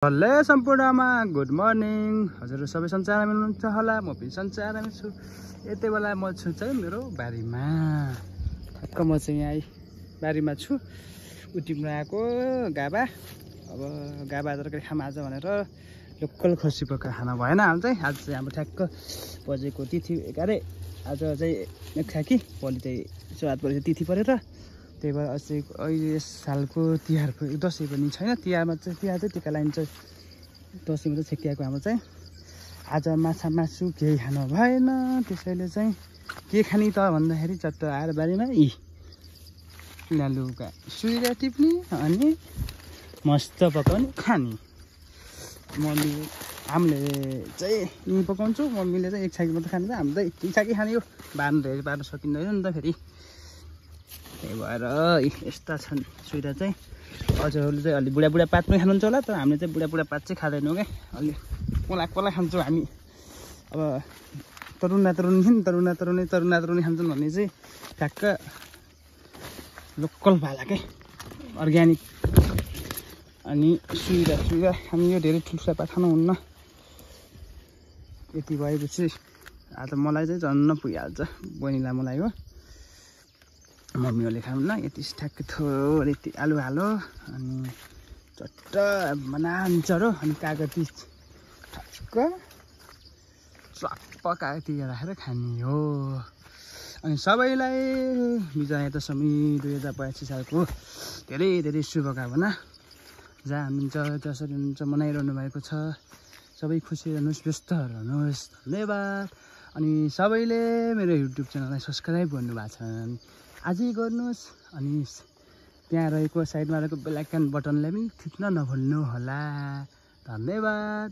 Hello सम्पूर्णमा good morning. हजुर सबै सन्चै आरामै हुनुहुन्छ होला, म पनि सन्चै आरामै छु। यति बेला म छु चाहिँ मेरो बारीमा। ठ्याक्क म चाहिँ यहाँ बारीमा छु। उटिम्न आएको गाबा। अब गाबा तरकारी खाम आज भनेर लोकल खसी पकाएर खाना भएन। आज चाहिँ हाम्रो ठ्याक्क बजेको तिथि 11। आज चाहिँ नेक्सा कि भोलि चाहिँ श्राद्ध परेको तिथि परेर, त्यही भएर अहिले यस सालको तिहार दसैँ पनि छैन। तिहार चाहिँ टिका लाइन्छ, दसैँमा चाहिँ छेकिएको हाम्रो चाहिँ। आज माछा मासु केही खानु भएन, त्यसैले चाहिँ के खाने त भन्दाखेरि चट्ट आएर बारीमा लुगा सुइरा टिप्ने अनि मस्त पकाउने खाने। हामीले चाहिँ यहीँ पकाउँछु, मम्मीले चाहिँ एक छाकी मात्रै खान्छ, हाम्रो चाहिँ एक छाकी खाने हो। बार्न सकिँदैन नि त फेरि, त्यही भएर यस्ता छन् सुइरा चाहिँ। हजुरहरूले चाहिँ अलि बुढा पात पनि खानुहुन्छ होला, तर हामीले चाहिँ बुढा पात चाहिँ खाँदैनौँ क्या, अलि कोला खान्छौँ हामी। अब तरुना तरुनी खान्छन् भने चाहिँ ठ्याक्क लोकल पाला क्या, अर्ग्यानिक। अनि सुइरा हामी यो धेरै ठुल्ठुला पात खानुहुन्न। यति भएपछि आज मलाई चाहिँ झन्न पुगिहाल्छ, बहिनीलाई मलाई हो। मम्मीहरूले खानुहुन्न। यति ठ्याक्क थोरै आलु हालो अनि चट्ट बनान्छ र अनि कागती ठ्याक्क चप्प कागती राखेर खाने हो। अनि सबैलाई विजया दशमी 2082 सालको धेरै शुभकामना। जहाँ हुनुहुन्छ जसरी हुनुहुन्छ मनाइरहनु भएको छ, सबै खुसी रहनुहोस्, व्यस्त रहनुहोस्। धन्यवाद। अनि सबैले मेरो युट्युब च्यानललाई सब्सक्राइब गर्नुभएको छ आजै गर्नुहोस्। अनि त्यहाँ रहेको साइडमा रहेको बेल आइकन बटनलाई पनि थिच्न नभुल्नु होला। धन्यवाद।